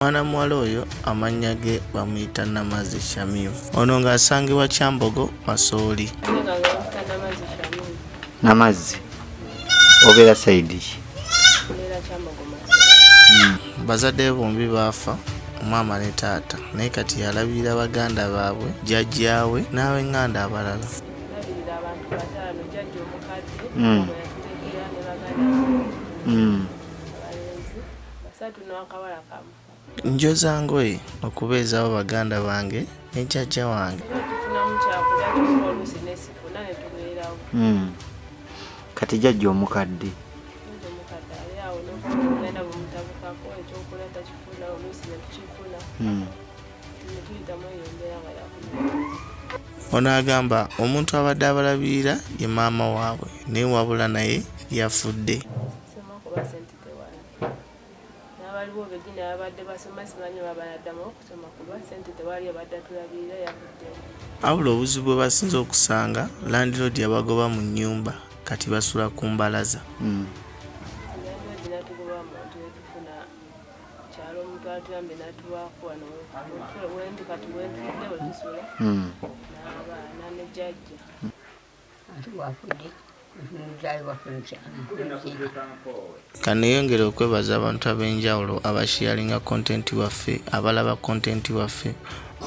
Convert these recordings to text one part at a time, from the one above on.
Mwana muwala oyo amannya ge bamuyita Namazzi Shamim. Ono ng'asangibwa Kyambogo Masooli. Namazzi obeera sayidi ki? Bazadde be bombi baafa, maama ne taata, naye kati y'alabirira baganda baabwe, jjajjaawe n'ab'eŋŋanda abalala. Njoza ngoye okubeezaawo baganda bange ne jjajja wange. Kati jjajja omukadde Ono agamba omuntu abadde abalabirira ye maama waabwe naye wabula naye yafudde. N'abaliwo benyini ababadde basoma simanyi oba banaddamu okusoma kuba ssente tewali abadde atulabirira yavuddewo. Wabula obuzibu bwe basinze okusanga landiroodi yabagoba mu nnyumba kati basula ku mbalaza. Landiroodi n'atugoba muntu netufuna kyalo omuntu atuyambe n'atuwaako wano wendi kati wentudde wetusula n'abaana ne jjajja. Kaneyongere okwebaza abantu ab'enjawulo abasharinga content waffe, abalaba content waffe.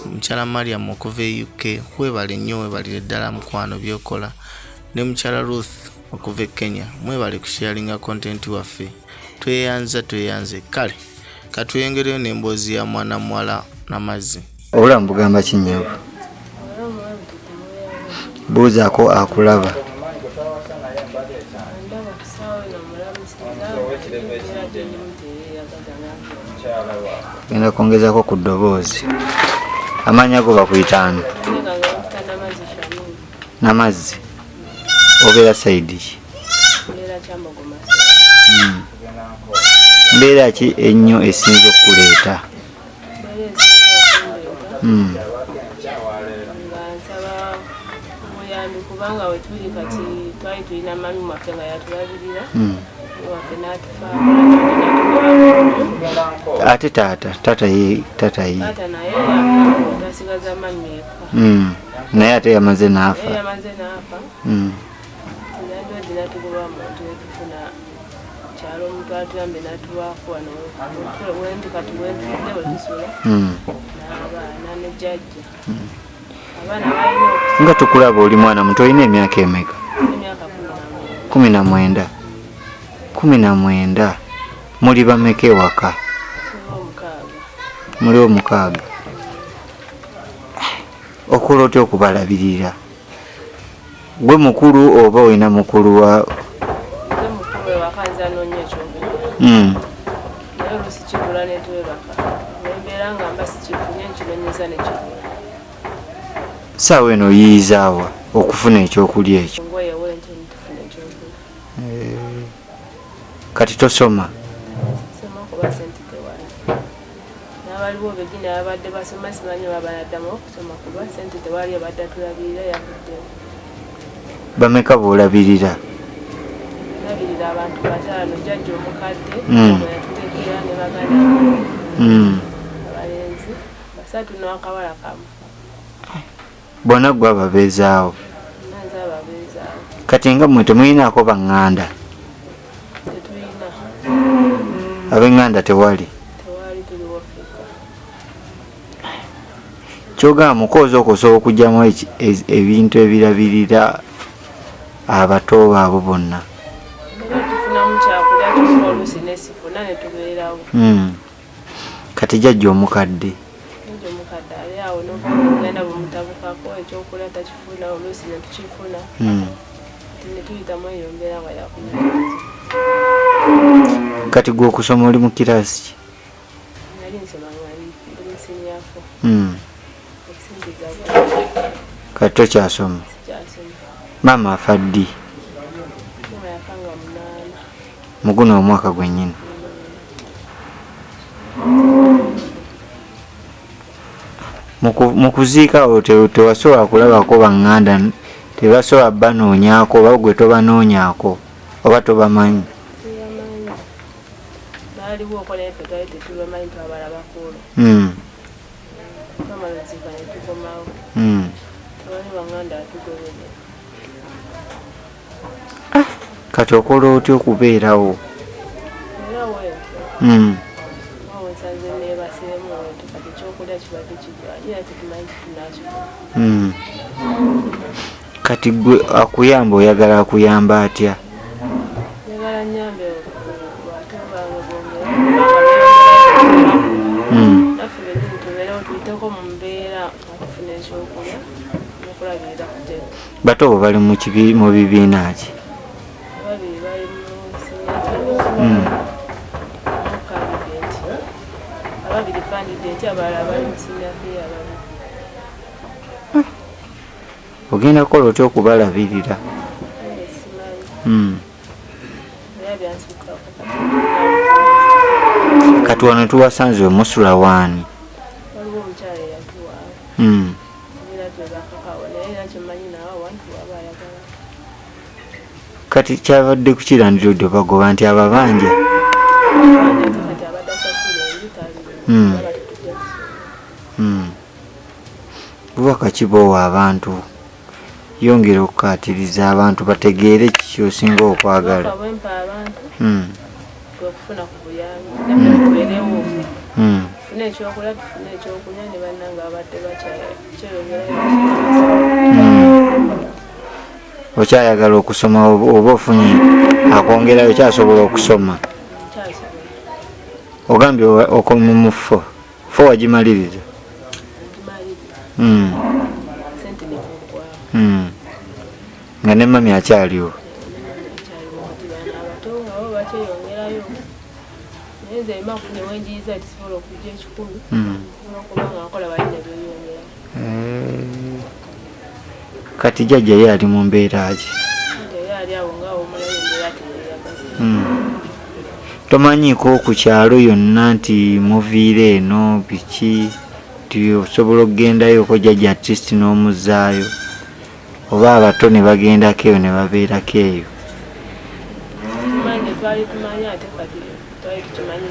Mukyala Mariam okuva e UK, webale nnyo, webalire ddala mukwano by'okola. Ne mukyala Ruth okuva e Kenya, mwebale kusharinga content waffe. Tweyanza tweyanze. Kale katweyongereyo n'emboozi ya mwana muwala Namazzi. Obulamu bugamba ki nnyabo? Buuzaako akulaba. Genda kwongezaako ku ddoboozi. Amannya go bakuyita ani? Namazzi. Obeera sayidi ki? Mbeera ki ennyo esinze okukuleeta? Nga nsaba obuyambi kubanga wetuli kati twali tulina mami waffe nga yatulabirira waffe n'atufaako. Ate taata taata ye taata ye taata naye yafa, twasigaza mami yekka. Naye ate yamaze n'afa. Naye yamaze n'afa. Landlord n'atugoba muntu netufuna kyalo omuntu atuyambe n'atuwaako wano wendi kati wentudde wetusula n'abaana ne jjajja. Abaana balina okusoma. Nga tukulaba oli mwana muto, olina emyaka emeka? Emyaka 19. 19. 19. Muli bameka ewaka? Tuli omukaaga. Muli omukaaga. Okola otya okubalabirira? Gwe mukulu oba olina mukulu wa? Nze mukulu ewaka, nze anoonya ekyokulya. Naye oluusi kibula ne twebaka. Nembeera nga mba sikifunye nkinoonyeza ne kibula. Ssaawa eno oyiyizaawa okufuna ekyokulya ekyo? Ngoye wente ntufuna ekyokulya. Kati tosoma? Soma kuba ssente tewali. N'abaliwo benyini ababadde basoma simanyi oba banaddamu okusoma kuba ssente tewali abadde atulabirira yavuddewo. Bameka b'olabirira? Ndabirira abantu 5, jjajja omukadde bwe yatulekera ne baganda bange abalenzi 3 n'akawala kamu. Bonna ggwe ababeezaawo? Bonna nze ababeezaawo. Kati nga mmwe temulinaako baŋŋanda? Tetulina. Ab'eŋŋanda tewali? Tewali, tuliwo ffekka. Ky'ogamba mukoozi okwo osobola okuggyamu ebintu ebirabirira abato baabo bonna? Era tufunamu kyakulya kyokka oluusi nesifuna ne tubeerawo. Kati jjajja omukadde? Jjajja omukadde ali awo n'obugenda bumutabukako, ekyokulya takifuna, oluusi ne tukifuna. Ne tuyitamu eyo mbeera nga yakunyiriza. Kati gwe okusoma oli mu kiraasi ki? Nali nsoma nga ndi mu senior four. Okusinziza Kati tokyasoma? Sikyasoma. Maama afa ddi? Maama yafa nga 8. Mu guno omwaka gwennyini? Mu kuziika awo tewasobola kulabako baŋŋanda, tebasobola banoonyaako oba gwe tobanoonyaako oba tobamanyi? Tebamanyi. Baaliwo. Tubalabako naye ffe twali tetubamanyi, twabalabako olwo. Twamala oziika ne tukomawo. Tewali wanganda atugobere. Kati okola otya okubeerawo? Era wentyo. Awo nsanze neebaseemu wentyo, kati ekyokulya kibadde kijja era tetumanyi titunakifuna. Kati gwe akuyamba, oyagala akuyamba atya? Njagala nyambe bato bange bongere naffe bennyini tubeerewo, tuyiteko mu mbeera okufuna ekyokulya n'okulabirira ku jjajja. Bato bo bali mu bibiina ki? Ababiri bali mu senior, candidate ababiri, candidate abalala bali mu senior three ababiri. Ogenda kukola otya okubalabirira? Nange simanyi. Era byansukkako kati. Kati wano tuwasanze omusula waani? Waliwo omukyala eyatuwaawo. Era twebakakawo, naye era kyemmanyi nawe awantu waba ayagala. Kati kyabadde ku kirandirodde bagoba nti ababanja? Ate kati abadde asasula enju taliwo. Baba tetujja kusobola. Bubaka kiboowa abantu, yongera okukaatiriza abantu bategeere kiki osinga okwagala. Bubaka bwempa abantu kwe kufuna ku buyambi, naffe tubeerewo, tufune ekyokulya, tufune ekyokunywa, ne bannange abadde bakyeyongerayo. Okyayagala okusoma oba ofunye akwongerayo, okyasobola okusoma? Nkyasobola. Ogambye okoma mu four, four wagimaliriza? Ngimaliriza. Sente nebuggwawo. Nga ne mami akyaliwo? Akyaliwo. Kati bano abato nga bo bakyeyongerayo, naye nze ema nfunye wenjiyiza kisobola okujja 100. Olwokuba nga nkola, bali ne beeyongerayo. Kati jjajja ye ali mu mbeera ki? Ye ali awo nga omulayo, embeera teyeyagaza. Tomanyiiko ku kyalo yonna nti muviire eno biki, nti osobola okugendayo ko jjajja at least n'omuzzaayo, oba abato ne bagendako eyo ne babeerako eyo? Tumanyi twali tumanyi, ate kati twali tukimanyi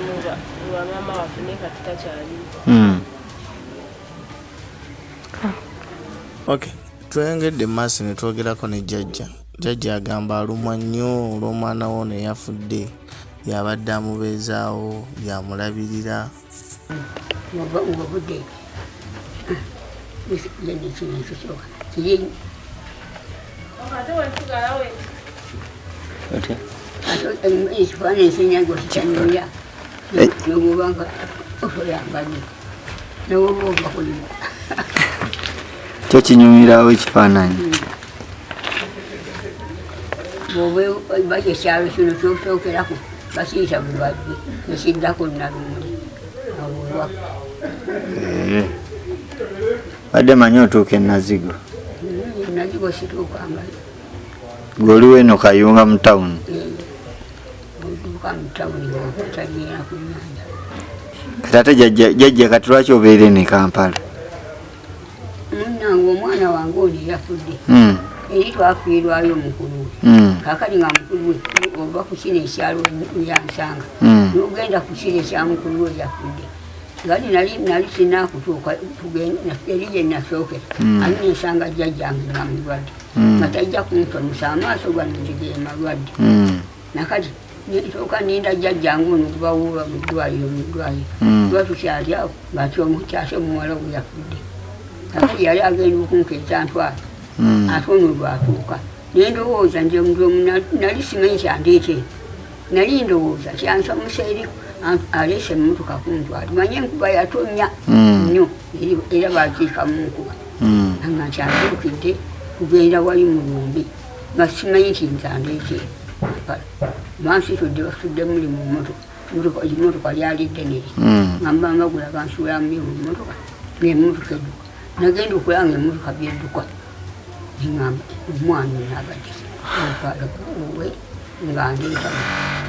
lwa maama waffe, naye kati takyaliwo. Ok, tweyongedde mu maaso ne twogerako ne jjajja. Jjajja agamba alumwa nnyo olw'omwana we ono eyafudde, yabadde amubeezaawo, yamulabirira. Ng'ovudde kino ekisooka kiri. Ate wensigalawe. Otya? Ekifaananyi kinyago kikyanyumya nobwoba nga otoyambadde, nowoba ova kulima. Kyo kinyumirawo ekifaananyi? Bwoba baki ekyalo kino kyosookerako bakiyita Bulwadde, nekiddako Nalumuli awowa. Eh. Badde manyi otuuka enazigo. Nazigo situukangayo. Gwe oliwo eno Kayunga mu tawuni? Otuuka mu tawuni okutagenda ku nyanja. Kati ate jjajja kati lwaki obeera eno e Kampala? Munnange, omwana wange ono eyafudde, eri twafiirwayo mukulu we. Kakati nga mukulu we, ova ku kino ekyalo yansanga, nogenda ku kino ekya mukulu we yafudde, ngali nali sinakutuuka eri gye nasookera, ali nensanga jjajjange nga mulwadde, nga tajja kunsomesa, amaaso gano nzige malwadde. Nakati nsooka ninda jjajjange ono gubawuuba mu ddwaliro, mu ddwaliro. Tuba tukyali awo ng'ate omukyase omuwala we yafudde. Kakati yali agenda okunkeeta ntwala, ate ono lwatuuka nendowooza nti nali simanyi kyandeeta eno, nali ndowooza kyansomusa eri aleese emmotoka kuntwala, manye enkuba yatonnya nnyo era bakiika mu nkuba, nga nti azuukidde kugenda wali mu lumbi, nga simanyi nti nze andeeta eno Kampala. Bansitudde, basitudde muli mu mmotoka, emmotoka lyali ddene eri, nga mbanga gulaba nsuula muli mu mmotoka, ng'emmotoka edduka. Nagenda okulaba nga emmotoka byedduka, neŋŋamba omwana ono abadde owe nga ndeeta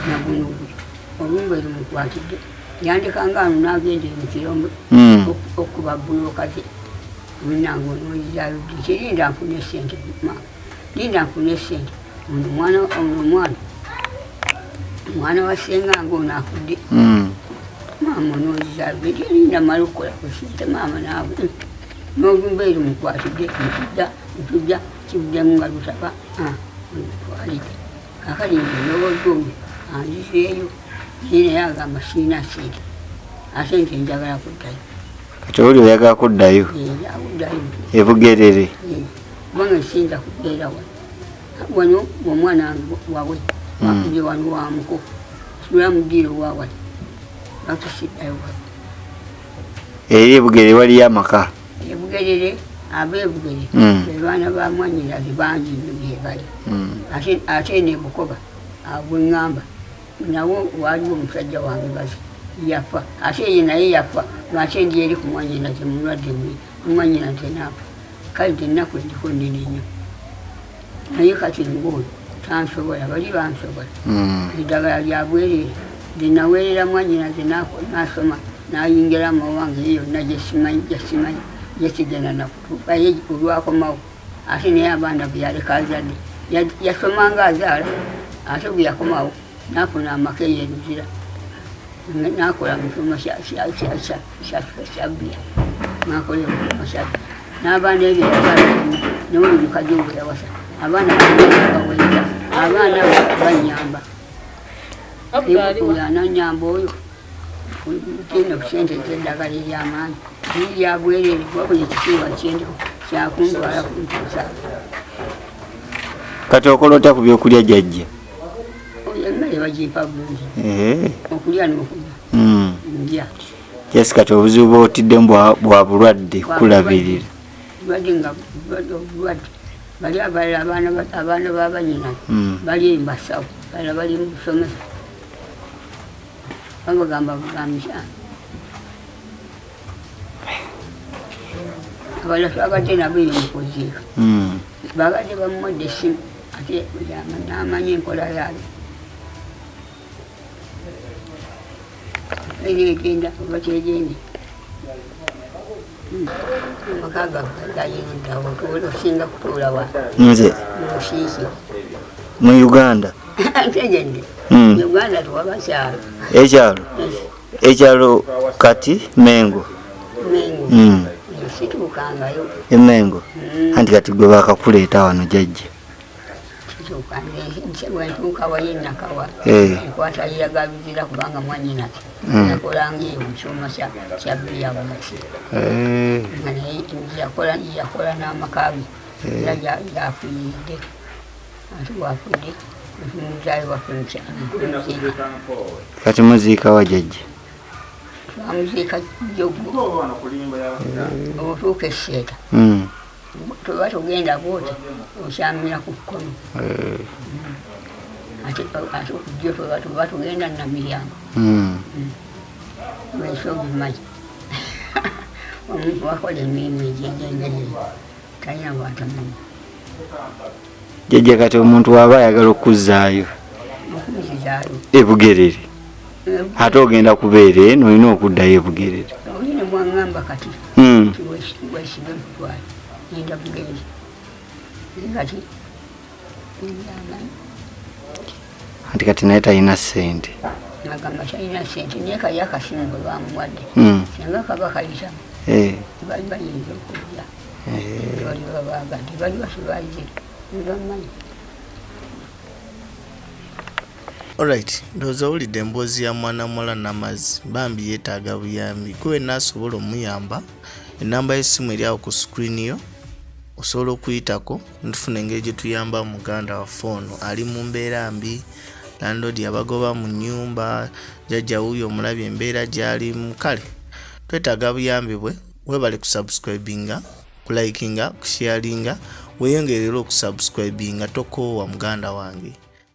naguno oguli olumba erumukwatidde, yandekanga ano n'agenda mu kirombe okuba bulooka ze. Munange onoyizaayo ddi? Kirinda nfune sente, maama, linda nfune sente. Ono omwana, ono omwana, omwana wa ssengange ono afudde. Maama ononzizaayo erinda mala okukola ku sente maama naawe n'olumba eri mukwatidde ntujja ntujja kivuddemu nga lutaba twalidde kakati nze ndowooza oyo anzizeeyo naye naye agamba sirina sente ate nze njagala kuddayo. Kati oli oyagala kuddayo ebugerere? Kubanga siyinza kubeera wano wano omwana wawe nze wano wamuko sula mudiiro wawali lwaki siddayo wano? Eri ebugerere waliyo amaka? Ebugerere ab'ebugere be baana ba mwanyinaze bangi nnyo gyebali. Ate nebukoba agweŋŋamba nawo waaliwo omusajja wange bazi yafa, ate ye naye yafa lwaki ndi eri ku mwanyinaze mulwadde mwanyinaze naafa. Kale nti ennaku endiko nnene nnyo, naye kati ng'oyo tansobola, bali bansobola. Eddagala lya bwereere nze naweerera mwanyinaze n'asoma n'ayingira amawange ye yonna gyesimanyi gyesimanyi gyesigenda nakutuuka ye olwakomawo ate naye abaana bwe yaleka azadde yasomanga azaala ate bwe yakomawo n'afuna amaka eyo eruzira n'akola mu kyuma kya bbiya n'akola mu kyuma kya bbiya n'abaana ebyo yazaala n'oyo mukazi we yawasa abaana baweerera abaana banyamba ananyamba oyo genda ku sente ez'eddagala ery'amaanyi liri lyabwereere kuba buli kitiibwa kyendiko kyakuntwala kuntuusa. Kati okola otya ku byokulya jjajja? Emmere bagimpa bulungi okulya n'okunywa ndya. Jesi kati obuzibu bwotiddemu bwa bulwadde kulabirira? Bulwadde nga obulwadde bali abalala abaana babanyina bali mbasawo balala bali mu busomesa babagamba bugambisa abalala twabadde nabo eyo mukuziika babadde bamuwadde essimu ate n'amanya enkola yaayo era egenda oba kyegende amaka gaffe gayiruddawo osinga kutuula wa? Nze Musiiki. Mu Uganda. Ntegedde. Uganda tewaba kyalo. Ekyalo ekyalo kati Mengo. Mengo situukangayo. Emengo anti kati gwe bakakuleeta wano jjajja. Situuka bwentuuka wayo enakawa enkwata yeyagabizira kubanga mwanyinaze yakolanga eyo mu kyuma kya bbiya wansi nga naye yakola n'amaka ge era yafiiridde ate bwafudde muzayi waffe mukyalo muziika. Kati muziika wa jjajja? Twamuziika joggo otuuka esseeta tuba tugenda bwoti okyamira ku kkono ate okujjo tuba tuba tugenda Namiryango lweki obimanyi omuntu wakola emirimu egyo egyengeri eyo talina bwatamanyi. Jjajja kati omuntu waba ayagala okuzzaayo okunzizaayo ebugerere ate ogenda kubeera eno olina okuddayo ebugerere. Oli ne bwaŋŋamba kati wesibe mutwale ngenda Bugerere naye kati amanyi. Anti kati naye talina ssente. Agamba talina ssente naye kali akasimu bwe bamuwadde singa kaba kayitamu bali bayinza okujja bali babaagadde bali bakibaze nebamanyi. Alright, ndowooza owulidde emboozi ya mwana muwala Namazzi. Bambi yeetaaga buyambi. Gwe wenna asobola omuyamba, ennamba y'essimu eri awo ku screen yo, osobola okuyitako ntufuna engeri gye tuyamba muganda waffe ono ali mu mbeera mbi. Landlord yabagoba mu nnyumba, jjajja wuuyo omulabye embeera gy'alimu. Kale twetaaga buyambi bwe. Weebale kusubscribinga, kulikinga, kusharinga, weeyongere era okusubscribinga, tokoowa muganda wange.